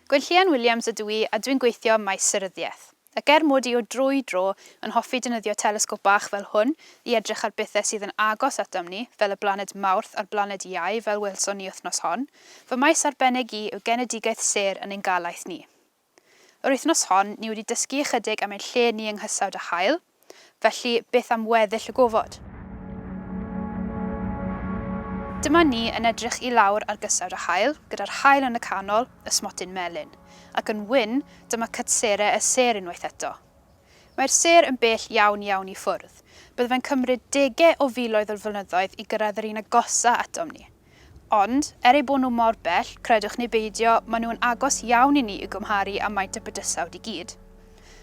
Gwenllian Williams ydw i a dwi'n gweithio ym maes seryddiaeth. Ac er mod i o drwy dro yn hoffi defnyddio telesgop bach fel hwn i edrych ar bethau sydd yn agos atom ni, fel y blaned Mawrth a'r blaned Iau fel welson ni wythnos hon, fy maes arbennig i yw genedigaeth sêr yn ein galaeth ni. Yr wythnos hon, ni wedi dysgu ychydig am ein lle ni yng nghysawd y haul, felly beth am weddill y gofod? Dyma ni yn edrych i lawr ar gysawd y haul, gyda'r haul yn y canol, y smotyn melyn. Ac yn wyn, dyma cytsere y sêr unwaith eto. Mae'r sêr yn bell iawn iawn i ffwrdd. Bydde fe'n cymryd dege o filoedd o flynyddoedd i gyrraedd yr un agosa atom ni. Ond, er eu bod nhw mor bell, credwch neu beidio, maen nhw yn agos iawn i ni i'w gymharu â maint y bydysawd i gyd.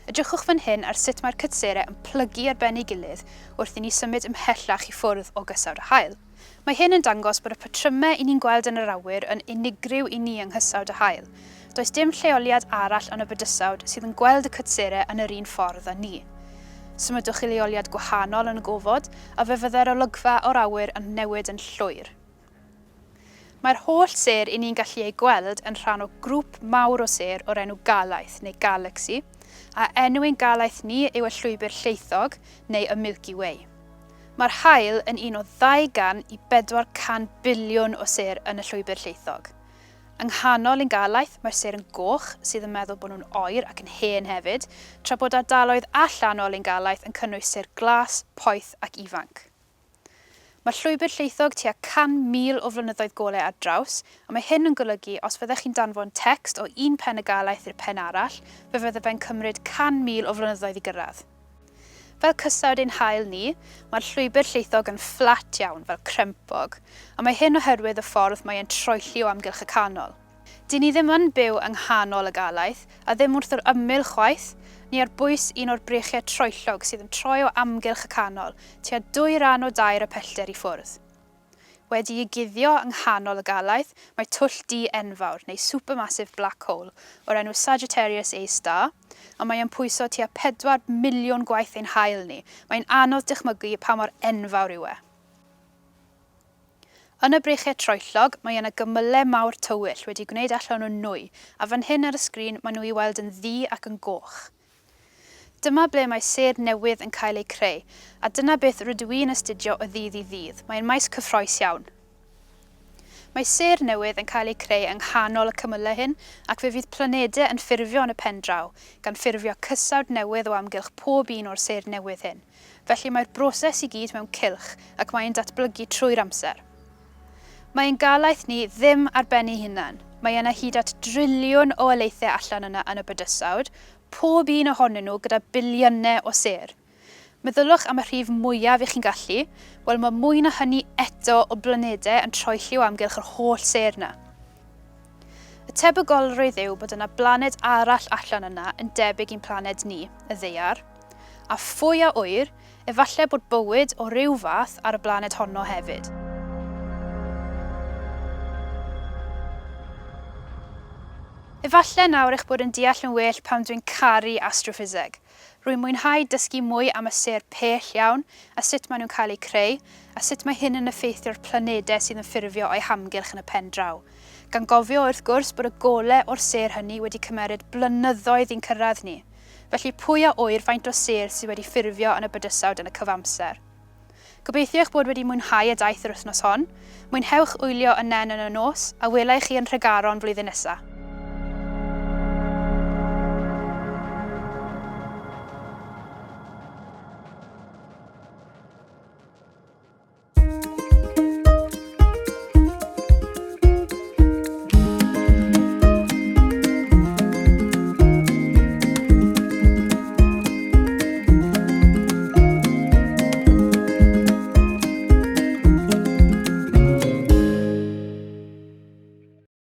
Edrychwch fan hyn ar sut mae'r cytserau yn plygu ar ben ei gilydd wrth i ni symud ymhellach i ffwrdd o gysawd y haul. Mae hyn yn dangos bod y patrymau i ni'n gweld yn yr awyr yn unigryw i ni yng nghysawd y haul. Does dim lleoliad arall yn y bydysawd sydd yn gweld y cytserau yn yr un ffordd â ni. Symudwch i leoliad gwahanol yn y gofod, a fe fyddai'r olygfa o'r awyr yn newid yn llwyr. Mae'r holl sêr i ni'n gallu eu gweld yn rhan o grŵp mawr o sêr o'r enw galaeth, neu galaxy, a enw ein galaeth ni yw y Llwybr Llaethog, neu y Milky Way. Mae'r haul yn un o 200 i 400 biliwn o sêr yn y Llwybr Llaethog. Yng nghanol ein galaeth, mae'r sêr yn goch, sydd yn meddwl bod nhw'n oer ac yn hen hefyd, tra bod ardaloedd allanol ein galaeth yn cynnwys sêr glas, poeth ac ifanc. Mae'r llwybr llaethog tua 100,000 o flynyddoedd golau ar draws, a mae hyn yn golygu os fyddech chi'n danfon tecst o un pen y galaeth i'r pen arall, fe fydde fe'n cymryd 100,000 o flynyddoedd i gyrraedd. Fel cysawd ein haul ni, mae'r llwybr llaethog yn fflat iawn, fel crempog, a mae hyn oherwydd y ffordd mae e'n troelli o amgylch y canol. Dyn ni ddim yn byw yng nghanol y galaeth, a ddim wrth yr ymyl chwaith, ni ar bwys un o'r breichiau troellog sydd yn troi o amgylch y canol, tua dwy ran o dair y pellter i ffwrdd. Wedi'i guddio yng nghanol y galaeth mae twll du enfawr, neu supermassive black hole, o'r enw Sagittarius A star, a mae e'n pwyso tua 4 miliwn gwaith ein haul ni. Mae'n anodd dychmygu pa mor enfawr yw e. Yn y breichiau troellog, mae yna gymylau mawr tywyll wedi gwneud allan o nwy, a fan hyn ar y sgrin maen nhw i weld yn ddu ac yn goch. Dyma ble mae sêr newydd yn cael eu creu, a dyna beth rydw i'n astudio o ddydd i ddydd, mae'n maes cyffrous iawn. Mae sêr newydd yn cael eu creu yng nghanol y cymylau hyn ac fe fydd planedau yn ffurfio yn y pen draw, gan ffurfio cysawd newydd o amgylch pob un o'r sêr newydd hyn. Felly mae'r broses i gyd mewn cylch ac mae'n datblygu trwy'r amser. Mae ein galaeth ni ddim ar ben ei hunan. Mae yna hyd at driliwn o alaethau allan yna yn y bydysawd, pob un ohonyn nhw gyda biliynau o sêr. Meddyliwch am y rhif mwyaf i chi'n gallu, wel mae mwy na hynny eto o blanedau yn troelli o amgylch yr holl sêr 'na. Y tebygolrwydd yw bod yna blaned arall allan yna yn debyg i'n planed ni, y Ddaear, a phwy a ŵyr, Efallai bod bywyd o ryw fath ar y blaned honno hefyd. Efallai nawr eich bod yn deall yn well pam dwi'n caru astroffiseg. Rwy'n mwynhau dysgu mwy am y sêr pell iawn, a sut maen nhw'n cael eu creu, a sut mae hyn yn effeithio'r planedau sydd yn ffurfio o'u hamgylch yn y pen draw. Gan gofio, wrth gwrs, bod y golau o'r sêr hynny wedi cymeryd blynyddoedd i'n cyrraedd ni. Felly pwy a ŵyr faint o sêr sydd wedi ffurfio yn y bydysawd yn y cyfamser? Gobeithio eich bod wedi mwynhau y daith yr wythnos hon. Mwynhewch wylio y nen yn y nos, a wela i chi yn Nhregaron flwyddyn nesa.